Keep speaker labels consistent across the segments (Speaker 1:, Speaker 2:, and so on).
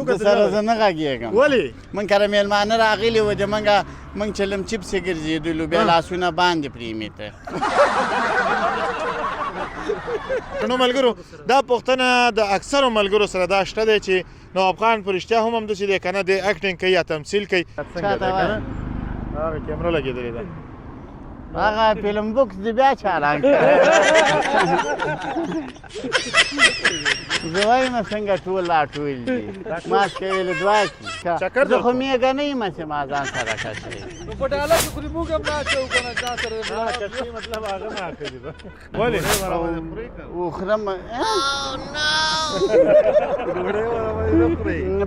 Speaker 1: وکتل
Speaker 2: سره زه نه غږېږم.
Speaker 1: ولې؟
Speaker 2: مونږ کره مېلمانه راغلي وو، د مونږ چلمچي پسې ګرځېدلو، بیا لاسونه باندې پرېمیته.
Speaker 1: نو ملګرو، دا پوښتنه د اکثرو ملګرو سره دا شته دی چې نواب خان په رښتیا هم همداسې دی که نه، دی اکټینګ کوي یا تمثیل کوي؟ څنګه دی که نه؟ هغه کیمره لګېدلې ده.
Speaker 2: هغه فلم بوکس دی بیا چا راکړ؟ زه وایم څنګه ټول راټول دي، ما څه ویل دوا کي.
Speaker 1: چکر
Speaker 2: زه خو میږه نه یم چې ما ځان سره کشوي.
Speaker 3: نو په ډاله کې خو دې موږ هم نه اچوو که نه ځان سره.
Speaker 1: مطلب هغه نه اخلي. ولې؟
Speaker 2: وخورم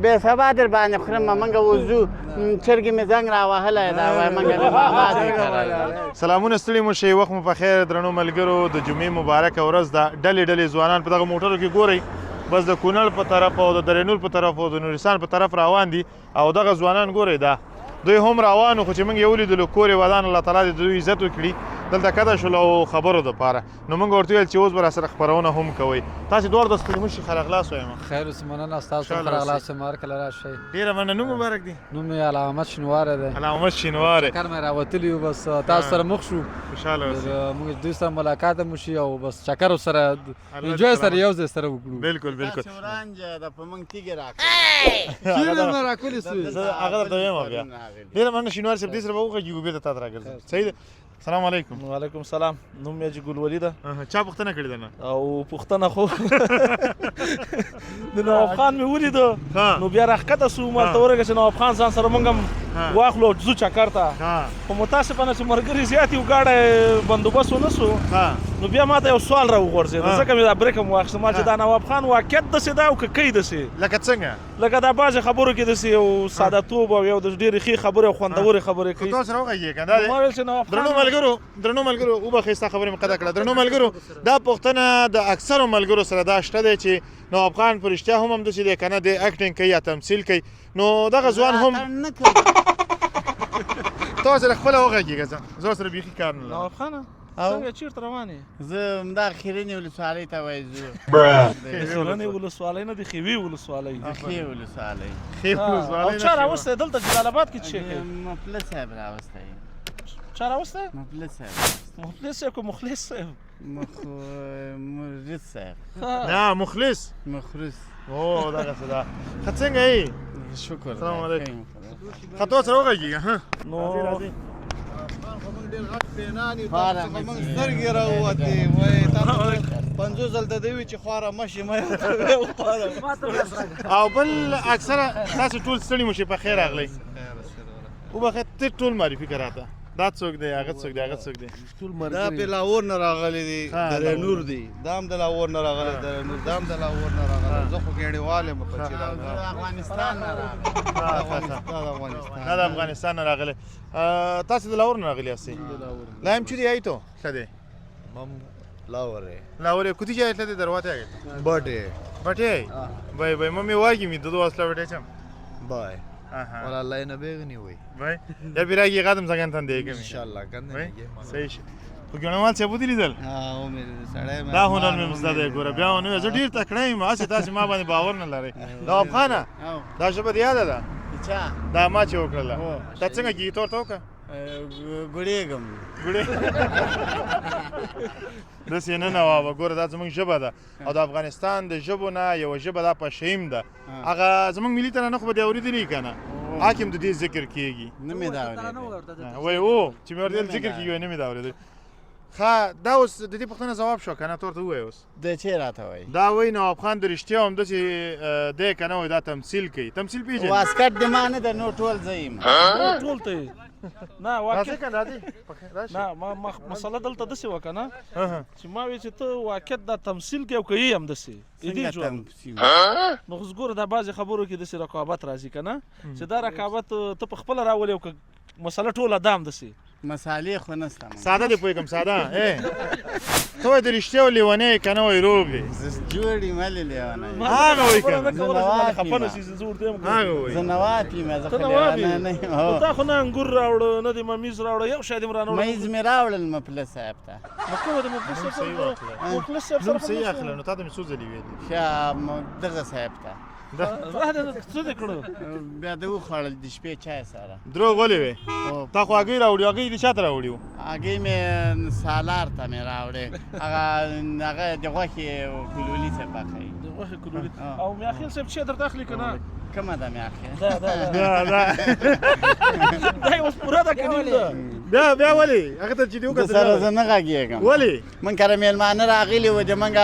Speaker 2: بیا سبا در باندې خورم. مونږ وځو، چرګې مې زنګ راوهلی دا وایي مونږ د ماما دی کره.
Speaker 1: سلامونه، ستړي مو شئ، وخت مو په خیر. درنو ملګرو، د جمعې مبارکه ورځ ده. ډلې ډلې ځوانان په دغه موټرو کې ګورئ، بس د کونړ په طرف او د درې نور په طرف او د نورستان په طرف روان دي. او دغه ځوانان ګورئ، دا دوی هم روان، خو چې موږ یې ولیدلو، کور یې ودان، الله تعالی دې د دوی عزت وکړي، دلته کښته شول او خبرو دپاره. نو موږ ورته ویل چې اوس به راسره خپرونه هم کوئ. تاسې دواړو ته ستړي مه شي، ښه راغلاست وایم.
Speaker 3: خیر اوسې، مننه ستاسو. ښه راغلاست وایم، هر کله راشئ.
Speaker 1: ډېره مننه. نوم مبارک دی؟
Speaker 3: نوم مې علامت شینواری دی.
Speaker 1: علامت شینواری.
Speaker 3: چکر مې راوتلي یو، بس تاسو سره مخ شو.
Speaker 1: خوشحاله اوسئ.
Speaker 3: موږ دوی سره ملاقات هم وشي او بس چکر سره انجوای سره یو ځای سره وکړو.
Speaker 1: بالکل بالکل.
Speaker 2: تاسې ورانجه ده په موږ تیږې راکړې.
Speaker 3: تیږې راکړې سوې.
Speaker 1: زه هغه درته وایم بیا. ډېره مننه شینواری صاحب، دې سره به وغږېږو، بېرته تا ته راګرځم. صحیح ده. السلام علیکم.
Speaker 4: وعلیکم السلام. نوم مې حاجي ګل ولي ده.
Speaker 1: چا پوښتنه کړې ده نه؟
Speaker 4: او پوښتنه خو د نواب خان مې ولید، نو بیا راښکته سو، ما ته ورغی چې نواب خان ځان سره مونږ هم واخلو او ځو چکر ته، خو متاسفانه چې ملګري زیات یو، ګاډی بندوبست ونه سو. نو بیا ما ته یو سوال راوغورځېد، ځکه مې دا بریک هم واخیست. ما چې دا نواب خان واقعیت داسې ده او که کوي داسې؟
Speaker 1: لکه څنګه؟
Speaker 4: لکه دا بعضې خبرو کې داسې یو ساده توب او یو د ډېرې ښې خبرې او خوندورې خبرې کوي.
Speaker 1: تاسو سره وغږېږئ که نه؟
Speaker 4: ما ویل چې نواب خان.
Speaker 1: درنو ملګرو، وبخښئ، ستا خبرې مې قطع کړه. درنو ملګرو، دا پوښتنه د اکثرو ملګرو سره دا شته دی چې نواب خان په رښتیا هم همداسې دی که نه، دی اکټینګ کوي یا تمثیل کوي؟ نو دغه ځوان هم
Speaker 2: نه کوي.
Speaker 1: تاسو سره خپله وغږېږه، زه سره بیخي کار نه لرم.
Speaker 4: نواب خانه، څنګه، چېرته روان یې؟
Speaker 2: زه همدا خیرنې ولسوالۍ ته وای ځو.
Speaker 4: د خیرنې ولسوالۍ نه، د خیوې ولسوالۍ.
Speaker 2: د ښې ولسوالۍ.
Speaker 1: ښې ولسوالۍ.
Speaker 4: او چا راوستی دلته جلال اباد کې؟ څه کوي؟
Speaker 2: مفلس صاحب راوستی.
Speaker 4: چا راوستی؟
Speaker 2: مفلس صاحب.
Speaker 4: مفلس صاحب که مخلص صاحب؟
Speaker 2: مخلص صاحب.
Speaker 1: نه، مخلص.
Speaker 2: مخلص.
Speaker 1: او دغه څه ده. ښه، څنګه یې؟
Speaker 2: شکر.
Speaker 1: السلام علیکم. ښه، تاسو سره وغږېږه. ها.
Speaker 4: نو
Speaker 1: راځي.
Speaker 5: مونږ سترګې راووتې، وایي تاسو 50 ځل ته دی وي چې خواره مشي مه.
Speaker 1: او بل اکثره تاسو ټول ستړي مو شي، په خیر راغلی. وبخښه، ته ټول معرفي کړه راته. دا څوک دی؟ هغه څوک دی؟ هغه څوک دی؟
Speaker 5: دا په لاهور نه راغلی دی، درې نور دی. دا هم د لاهور نه راغلی، درې نور. دا هم د لاهور نه راغلی. زه خو ګېډیوال یم په چې
Speaker 2: افغانستان نه راغلی.
Speaker 1: دا د افغانستان نه راغلی. تاسو د لاهور نه راغلی یاست؟ لایم چوری آی تو ښه
Speaker 5: مم لاهور.
Speaker 1: لاهور कुठे जायतले ते दरवाजे आहे.
Speaker 5: बटे.
Speaker 1: बटे बाय बाय. मग मी वागी मी दुधो असला बटे चम.
Speaker 5: बाय. ولا الله نه بیغنی وي.
Speaker 1: باي یا بیراګي غادم څنګه تن دی کوم
Speaker 5: ان شاء الله کنه.
Speaker 1: صحیح شي. خو ګڼوال چې بودی لیدل.
Speaker 5: ها، او مې سړی.
Speaker 1: دا هنر مې زده دی. ګوره بیا نو زه ډیر تکړه یم، هسې تاسو ما باندې باور نه لرئ. دا افغانه دا ژبه دې یاده ده؟
Speaker 2: چا؟
Speaker 1: دا ما چې وکړله، دا څنګه کېږي؟ تور ته وکړه.
Speaker 2: ګړېږم.
Speaker 1: ګړې داسې نه نوابه. ګوره، دا زموږ ژبه ده او د افغانستان د ژبو نه یوه ژبه دا پشهیم ده. هغه زموږ ملي ترانه خو به دې اورېدلي که نه؟ حاکم د دې ذکر کېږي.
Speaker 2: نه مې دا اورېدلی.
Speaker 1: وایي او چې مې ورته ذکر کېږي، نه مې دا اورېدلی. ښه، دا اوس د دې پوښتنه ځواب شو که نه؟ ته ورته ووایه اوس.
Speaker 2: د چې راته وایي.
Speaker 1: دا وایي نواب خان د رښتیا هم داسې دی که نه؟ وایي دا تمثیل کوي. تمثیل پېژني؟
Speaker 2: واسکټ د ما نه ده، نو ټول زه یم.
Speaker 4: ټول ته نه
Speaker 1: واقعیت راځي که راځي؟
Speaker 4: نه، ما مسله دلته داسې وه که نه چې ما وی چې ته واقعیت دا تمثیل کوي او که یې هم داسې دې جواب. نو اوس ګوره، دا بعضې خبرو کې داسې رقابت راځي که نه، چې دا رقابت ته په خپله راولې او که مسله ټوله دام داسې؟
Speaker 2: مسالې خو نشته.
Speaker 1: ساده دی، پوهېږم ساده. ته وایې د رښتیا او لیونی یې که نه؟ وایي روغ دی.
Speaker 2: زه جوړ یم، ولې لیونی؟
Speaker 1: هغه وایي که نه.
Speaker 4: خفه نه شي، زه ورته یم.
Speaker 1: هغه وایي
Speaker 2: زه نواب یم. زه
Speaker 4: ته
Speaker 2: خو
Speaker 4: نواب
Speaker 2: لیونی نه
Speaker 4: یې؟
Speaker 2: یم.
Speaker 4: تا خو نه انګور راوړه، نه دې ممیز راوړه، یو شی دې م رانه.
Speaker 2: ممیز مې راوړل مفلس صاحب ته.
Speaker 4: نو کومه د مفلس صاحب؟ مفلس صاحب
Speaker 1: نوم صحیح اخله. نو تا ته مې څو ځلې ویلي.
Speaker 2: ښه، دغه صاحب ته.
Speaker 4: راه دې څه دې کړو؟
Speaker 2: بیا دې وخوړل د شپې چای سره.
Speaker 1: دروغ ولې وې؟ تا خو هګۍ راوړي، هګۍ دې چاته راوړي وو؟
Speaker 2: هګۍ مې سالار ته مې راوړې، هغه هغه د غوښې کلولي څه پخوي.
Speaker 4: د غوښې کلولي. او میاخیل صاحب چې درته اخلي که نه؟
Speaker 2: کومه ده میاخیل؟
Speaker 4: دا دا
Speaker 1: دا دا
Speaker 4: دا اوس پوره ده که نیم ده؟
Speaker 1: بیا بیا ولې هغه ته چې دې وکتل
Speaker 2: سره زه نه غږېږم.
Speaker 1: ولې؟
Speaker 2: موږ کره مېلمانه راغلي وو، د موږ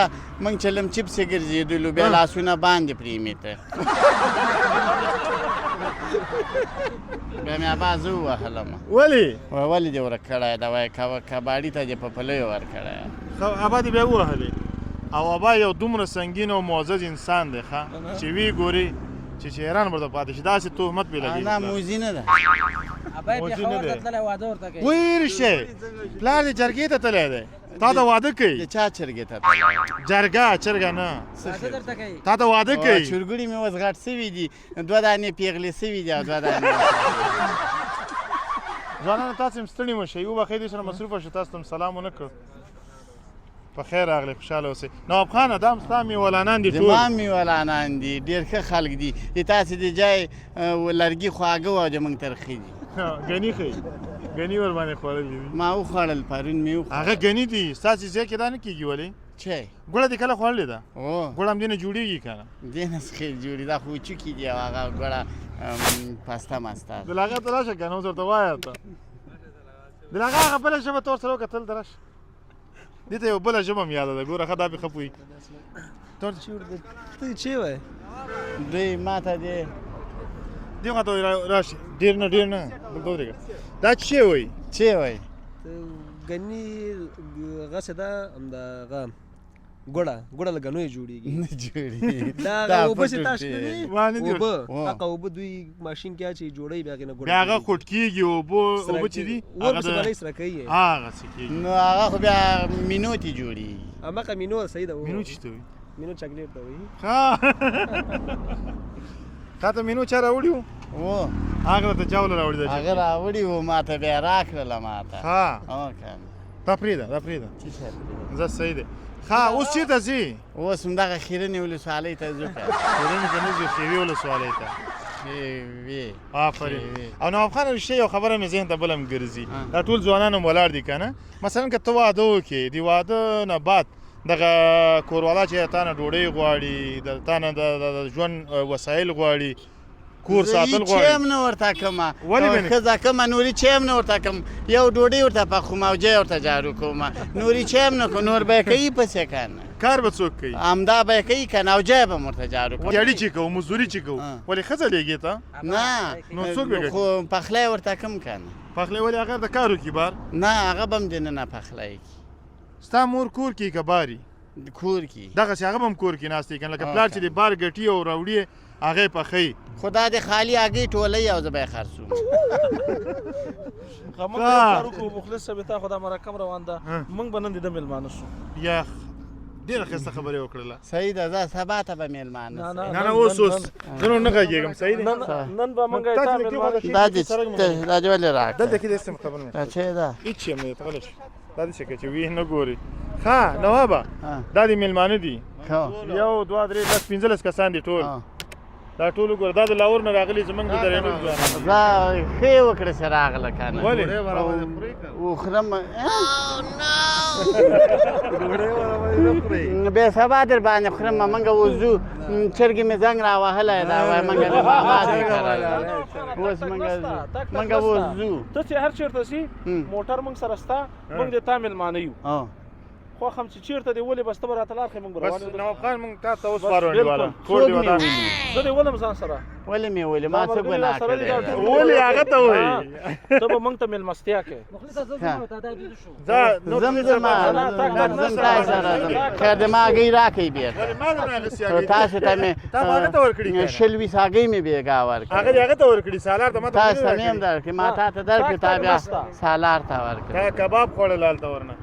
Speaker 2: موږ چلمچي پسې ګرځېدلو، بیا لاسونه باندې پرېمیته. بیا مې ابا زه ووهلم.
Speaker 1: ولې؟
Speaker 2: وایي ولې دې ورک کړی دا؟ وایي کباړي ته دې په پلیو ورکړی.
Speaker 1: ابا دې بیا ووهلې. او ابا یو دومره سنګین او معزز انسان دی ښه چې وی ګوري چې چې حیران ورته پاتې شي، داسې تهمت پرې لګېږي.
Speaker 2: نه موزي نه ده.
Speaker 6: ابا یې پېښور ته تللی، واده ورته کوي.
Speaker 1: ویر شي پلار دې جرګې ته تللی دی، تا ته واده کوي.
Speaker 2: د چا چرګې ته تللی؟
Speaker 1: جرګه چرګه نه،
Speaker 6: واده درته کوي.
Speaker 1: تا ته واده کوي.
Speaker 2: چرګوړي مې اوس غټ سوي دي، دوه دانې پیغلې سوي دي او دوه دانې.
Speaker 1: ځوانانو تاسې هم ستړي مه شئ، وبخښئ دې سره مصروفه شو، تاسو ته هم سلام ونه کړ. په خیر راغلې، خوشحاله اوسئ. نواب خانه دا هم ستا میولانان دي ټول؟
Speaker 2: زما میولانان دي، ډېر ښه خلک دي. د تاسې د جای لرګي خواږه وو او د موږ ترخه دي.
Speaker 1: ګني ښیي، ګني ور باندې خوړلي دي.
Speaker 2: ما وخوړل، پرون مې وخوړل.
Speaker 1: هغه ګني دي، ستاسې ځای کې دا نه کېږي. ولې؟
Speaker 2: چی؟
Speaker 1: ګوړه دې کله خوړلې ده؟ ګوړه هم دې نه جوړېږي که نه؟
Speaker 2: دې نه څه جوړي، دا خو وچوکي دي او هغه ګوړه پسته مسته ده.
Speaker 1: دلاغه ته راشه که نه، اوس ورته وایه ته. دلاغه هغه بله ژبه ته ورسره وکتل، ته راشه. دې ته یو بله ژبه هم یاده ده، ګوره ښه دا پې ښه پوهېږي.
Speaker 6: ته چې وایې؟
Speaker 2: دوی ما ته دې
Speaker 1: دې خوا ته راشي. ډېر نه، ډېر نه، دلته ودرېږه. دا چې وایي؟
Speaker 2: چې وایي؟
Speaker 6: ګني غسه ده، همدغه ګوړه، ګوړه له ګنیو جوړېږي.
Speaker 2: نه جوړېږي.
Speaker 6: دا اوبه چې تاسو کړي،
Speaker 1: ما نه دي
Speaker 6: اوبه هغه اوبه دوی ماشین کې اچوي، جوړوي، بیا هغې نه ګوړه
Speaker 1: بیا هغه خوټ کېږي. اوبه اوبه چې دي
Speaker 6: اور پسې بلۍ سره کوي،
Speaker 1: هغسې کېږي.
Speaker 2: نو هغه خو بیا مینو ته جوړېږي.
Speaker 6: هماغه مینو صحیح ده.
Speaker 1: مینو چې ته وایي؟
Speaker 6: مینو چاکلیټ ته وایي.
Speaker 1: ښه، تا ته مینو چا راوړي وو؟
Speaker 2: وو
Speaker 1: هغه ته چا وله راوړي؟ ده
Speaker 2: هغه راوړي وو، ما ته بیا راکړله ما ته.
Speaker 1: ښه،
Speaker 2: هو که نه.
Speaker 1: دا پرېږده، دا پرېږده،
Speaker 2: څه شی پرېږده؟
Speaker 1: ځه صحیح دی. ښه اوس چېرته ځې؟
Speaker 2: اوس همدغه خیرنې ولسوالۍ ته ځو که.
Speaker 1: خیرنې ته نه ځو، خیوې ولسوالۍ ته.
Speaker 2: خیوې.
Speaker 1: آفرین. او نواب خان رښتیا یو خبره مې ذهن ته بله هم ګرځي، دا ټول ځوانان هم ولاړ دي که نه؟ مثلا که ته واده وکړې، د واده نه بعد دغه کوروالا چې تا نه ډوډۍ غواړي، د تا نه د ژوند وسایل غواړي، کور ساتل غواړي،
Speaker 2: زه هم نه ورته کوم.
Speaker 1: ولې؟
Speaker 2: ښځه کومه نوري چې هم نه ورته کوم، یو ډوډۍ ورته پخوم او جای ورته جارو کوم، نوري چې هم نه کوم. نور به یې کوي پسې که نه؟
Speaker 1: کار به څوک کوي؟
Speaker 2: همدا به یې کوي که نه، او جای به م ورته جارو کوم.
Speaker 1: دیاړي چې کوو، مزدوري چې کوو، ولې ښځه لېږې ته؟
Speaker 2: نه،
Speaker 1: نو څوک به؟
Speaker 2: خو پخلی ورته کوم که نه.
Speaker 1: پخلی ولې؟ هغه د کار وکړي بار؟
Speaker 2: نه، هغه به هم دننه پخلی کړي.
Speaker 1: ستا مور کور کې که باري؟
Speaker 2: کور کې.
Speaker 1: دغسې هغه به هم کور کې ناست وي که نه؟ لکه پلار چې د بار ګټي او راوړي هغه یې پخوي.
Speaker 2: خو دا د خالي هګۍ ټولوي او زه به یې خرڅوم.
Speaker 4: موږ کار وکړو مخلص صاحب، تا خو دا مرکه هم روان ده، موږ به نن د ده مېلمانه شو.
Speaker 1: یخ ډېره ښایسته خبرې وکړله.
Speaker 2: صحیح ده، ځه سبا ته به مېلمانه.
Speaker 1: نه نه، اوس اوس زه نور نه غږېږم. صحیح دی.
Speaker 4: نن به موږ تا مېلمانه شو.
Speaker 2: دا دې دا دې ولې راکړه؟
Speaker 1: دلته کې دې سم خبره نه.
Speaker 2: دا چې ده؟
Speaker 1: هېڅ شی هم نه دی، ته غلی شه. دا دې څه چې وی نه ګوري. ښه نوابه، دا دې مېلمانه دي، یو دوه درې لس پنځلس کسان دي ټول. دا ټول وګوره، دا د لاهور نه راغلي زمونږ د درې نور ځوانان.
Speaker 2: دا ښه یې وکړه چې راغله که نه.
Speaker 1: ولې؟
Speaker 2: وخورم بیا سبا در باندې خورم. موږ اوس ځو، چرګې مې زنګ راوهلی دا، وایي موږ د ماما دې کره اوس. موږ اوس ځو.
Speaker 4: ته چې هر چېرته ځې، موټر موږ سره سته، موږ د تا مېلمانه یو. خوښ هم چې چېرته دې ولې، بس ته به راته لار ښیې، موږ به روان
Speaker 1: یو. نواب خان موږ تا ته وسپارو انډیواله، کور دې ودان.
Speaker 4: زه دې ولم ځان سره.
Speaker 2: ولې مې ولې؟ ما څه ګناه کړې؟
Speaker 1: ولې هغه ته وایي؟
Speaker 4: ته به موږ ته مېلمستیا کوې.
Speaker 2: ځم ځم ځم تا سره ځم. خیر د ما هګۍ راکړئ بېرته. تاسو ته مې 20 ویس هګۍ مې بېګا ورکړې.
Speaker 1: هغه دې هغه ته ورکړي، سالار ته. ما ته
Speaker 2: تاسو ته مې هم درکړې، ما تا ته درکړې، تا بیا سالار ته ورکړې.
Speaker 1: تا کباب خوړل هلته ورنه؟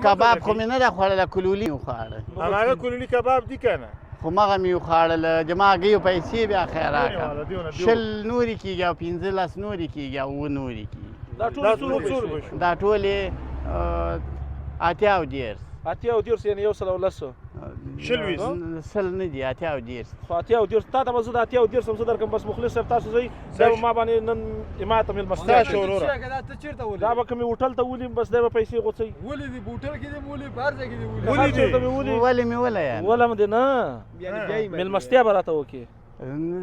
Speaker 2: کباب خو مې نه ده خوړلی، کلولي مې وخوړه.
Speaker 1: هماغه کلولي کباب دي که نه؟
Speaker 2: خو مغه مې وخوړل. د ما هګیو پیسې بیا خیر راکړه. 20 نورې کېږي او 15 نورې کېږي او 7 نورې کېږي.
Speaker 4: دا ټول څو روپۍ شو؟
Speaker 2: دا ټولې 38.
Speaker 4: 38، یعنې 110.
Speaker 1: 20 ویس.
Speaker 2: 20 نه دي، 38.
Speaker 4: خو 38 تا ته به زه د 38 هم زه درکم. بس مخلص صاحب تاسو ځئ، دا به ما باندې نن ما ته مېلمستیا
Speaker 1: ستا شو وروره.
Speaker 3: دا ته چېرته ولې؟
Speaker 4: دا به که مې هوټل ته ولیم، بس دی به پیسې غوڅوي.
Speaker 3: ولې دي بوټل کې دې ولې، په هر ځای کې دې ولې.
Speaker 1: ولې دي؟
Speaker 4: چېرته مې ولي؟
Speaker 2: ولې مې وله یار؟
Speaker 4: ولم دې نه،
Speaker 6: یعنی بیا یې
Speaker 4: مېلمستیا به راته وکړې.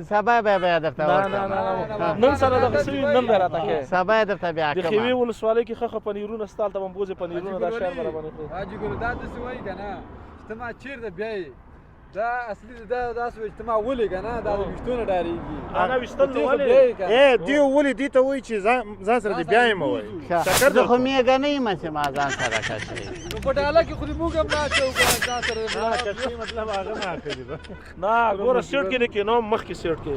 Speaker 2: سبا به بیا درته
Speaker 4: نه نه
Speaker 2: ورکړم.
Speaker 4: نه نن سره دغه سوي، نن به راته کوې.
Speaker 2: سبا درته بیا
Speaker 4: د خیوې
Speaker 2: کوم.
Speaker 4: ولسوالۍ کې ښه ښه پنیرونه سته، هلته به مو بوځې پنیرونه، دا شیان به راباندې خورې.
Speaker 3: حاجي ګل دا داسې وایي که نه چې ته ما چېرته بیایې، دا اصلي دا داسې وایي چې ته ما ولې که نه، دا د ویښتو نه ډارېږي.
Speaker 4: انا ویشتل نو ولې؟
Speaker 1: ای دی ولې دې ته وایي چې ځان سره دې بیا یم وایي. چکر
Speaker 2: زه خو میږه نه یم چې ما ځان سره کشي.
Speaker 3: نو په ډاله کې خو دې موږ هم نه اچوو که نه ځان سره.
Speaker 1: کشي مطلب هغه نه اخلي.
Speaker 4: نه ګوره، سیټ کې نه کېنوم، مخکې سیټ کې،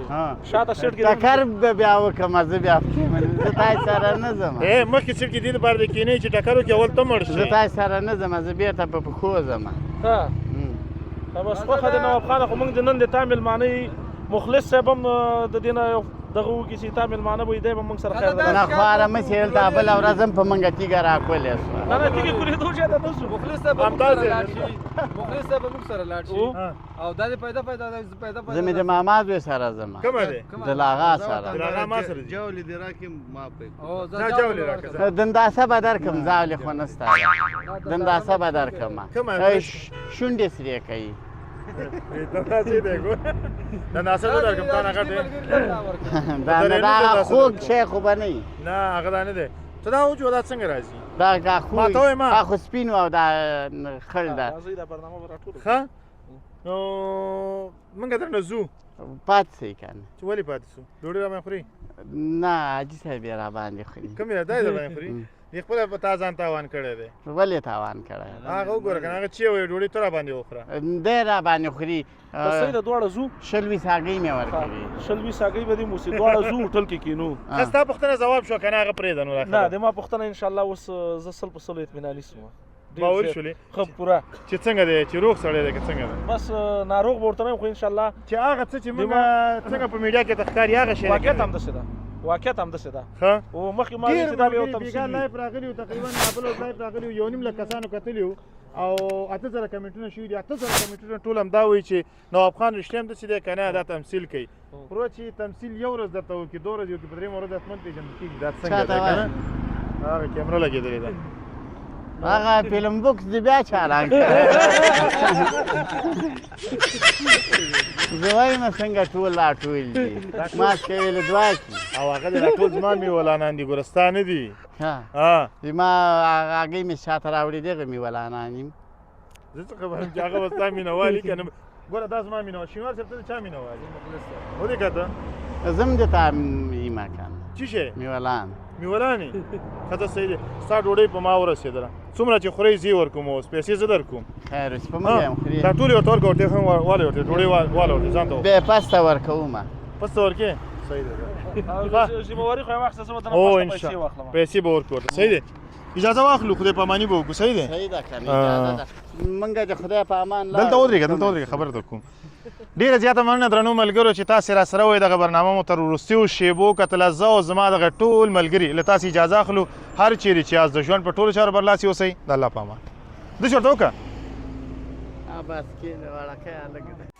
Speaker 4: شاته سیټ کې
Speaker 2: ټکر به بیا وکړم، زه بیا پښېمن، زه تاسو سره نه ځم.
Speaker 1: ای مخکې سیټ کې دې لپاره دې کېنې چې ټکر وکړي اول ته مړ
Speaker 2: زه
Speaker 1: شې.
Speaker 2: تاسو سره نه ځم، زه بېرته په پښو ځم.
Speaker 4: ها بس خوښه ده نواب خانه. خو موږ د نن د تا مېلمانه یې، مخلص صاحب هم د دې نه یو دغه وکړي چې تا مېلمانه به وي، دی به موږ سره خیر
Speaker 2: نه خواره مه شې، هلته بله ورځ هم په موږ تیږه راکولی شوه.
Speaker 4: نه نه، تیږې کولېدو چاته نه شو.
Speaker 3: مخلص صاحب به موږ سره لاړ شي، مخلص صاحب به موږ سره لاړ شي. او دا دې پیدا پیدا پیدا.
Speaker 2: زه مې د ماما زوی سره ځم.
Speaker 1: کومه دی؟
Speaker 2: د لاغا سره.
Speaker 1: د لاغا ما سره ځي.
Speaker 5: جاولې دې راکړې ما پرې.
Speaker 1: دا جاولې راکړه.
Speaker 2: دنداسه به درکړم، ځاولې خو نسته، دنداسه به درکړم. شونډې سرې کوي.
Speaker 1: دنداسې دی ګوره، دنداسه زه درکړم، تا نه غټ دی.
Speaker 2: دا نه، دا هغه خوږ شی خو به نه وي.
Speaker 1: نه هغه دا نه دی. ته دا وجو دا څنګه راځي؟
Speaker 2: دا خو
Speaker 1: ما ته وایې ما.
Speaker 2: دا خو سپین او دا خړ ده.
Speaker 4: راځئ دا برنامه به راټوله.
Speaker 1: ښه نو موږ درنه ځو.
Speaker 2: پاتې شئ که نه.
Speaker 1: چې ولې پاتې شو؟ ډوډۍ راباندې خوري؟
Speaker 2: نه حاجي صاحب یې راباندې خوري.
Speaker 1: کوم یې دا یې درباندې خوري؟ دې خپله په تا ځان تاوان کړی دی.
Speaker 2: ولې تاوان کړی؟
Speaker 1: هغه وګوره که نه، هغه چې وایي ډوډۍ ته راباندې وخوره.
Speaker 2: دی راباندې خوري.
Speaker 4: بس صحیح ده، دواړه ځو.
Speaker 2: 20 ویس هګۍ مې ورکوي.
Speaker 4: 20 ویس هګۍ به دې موسي، دواړه ځو هوټل کې کینو.
Speaker 1: ښه ستا پوښتنه ځواب شوه که نه؟ هغه پرېږده نور.
Speaker 4: نه د ما پوښتنه انشاءالله اوس زه 100 په 100 اطمیناني سوم.
Speaker 1: باور شولې؟
Speaker 4: ښه پوره.
Speaker 1: چې څنګه دی، چې روغ سړی دی که څنګه دی؟
Speaker 4: بس ناروغ به ورته نه یم، خو انشاءالله
Speaker 1: چې هغه څه چې موږ څنګه په میډیا کې ته ښکاري هغه شی.
Speaker 4: واقعیت همداسې ده، واقعیت همداسې ده.
Speaker 1: ښه
Speaker 4: او مخکې ما ویل چې دا به یو تمثیل
Speaker 1: ډېر live راغلي وو، تقریبا بل ورځ live راغلي وو، 1.5 لک کسانو کتلي وو او 8000 کمنټونه شوي دي. 8000 کمنټونه ټول همدا وایي چې نواب خان رښتیا هم داسې دی که نه دا تمثیل کوي. وروره چې تمثیل یو ورځ درته وکړي، دوه ورځې وکړي، په درېیمه ورځ حتماً پېژندل کېږي دا څنګه دی که نه. هغه کیمره لګېدلې ده.
Speaker 2: هغه فلم بوکس دې بیا چا راکړ؟ زه وایم څنګه ټول راټول دي، ما څه ویل دعا کړي.
Speaker 1: او هغه دې راټول زما میولانان دي، ګوره ستا نه دي.
Speaker 2: ها زما هغه مې شاته راوړي دغه میولانان یم.
Speaker 1: زه څه خبر یم چې هغه به ستا مینه وال که نه. ګوره دا زما مینه وال. شینوار صاحب ته د چا مینه وال یې؟ ودې کته؟
Speaker 2: زه هم د تا یمه که نه.
Speaker 1: چی شی؟
Speaker 2: میولان.
Speaker 1: میولان یې؟ ښه ته صحیح دی، ستا ډوډۍ په ما ورسېدله. څومره چې خورئ زه یې ورکوم، اوس پیسې زه درکوم.
Speaker 2: خیر اوسې، په موږ یې هم خورې.
Speaker 1: دا ټولې ورته ورکړه، ورته هم واله، ورته ډوډۍ واله، ورته ځان ته
Speaker 2: بیا پسته ورکومه.
Speaker 1: پسته ورکې؟ صحیح دی.
Speaker 4: ذمهواري خو یې واخیسته، زه به درنه پسته پیسې واخلم.
Speaker 1: پیسې به ورکړو ورته. صحیح دی، اجازه واخلو، خدای په اماني به وکړو. صحیح دی؟
Speaker 2: صحیح ده که نه، اجازه ده. موږ د خدای په امان لاړو.
Speaker 1: دلته ودرېږه، دلته ودرېږه، خبره در کوم. ډېره زیاته مننه درنو ملګرو چې تاسې را سره وئ. دغه برنامه مو تر وروستیو شېبو کتله. زه او زما دغه ټول ملګري له تاسې اجازه اخلو. هر چیرې چې یاست د ژوند په ټولو چارو برلاسي اوسئ. د الله په امان. داسې ورته وکړه.
Speaker 2: بس کښېنه وړکی هلک دی.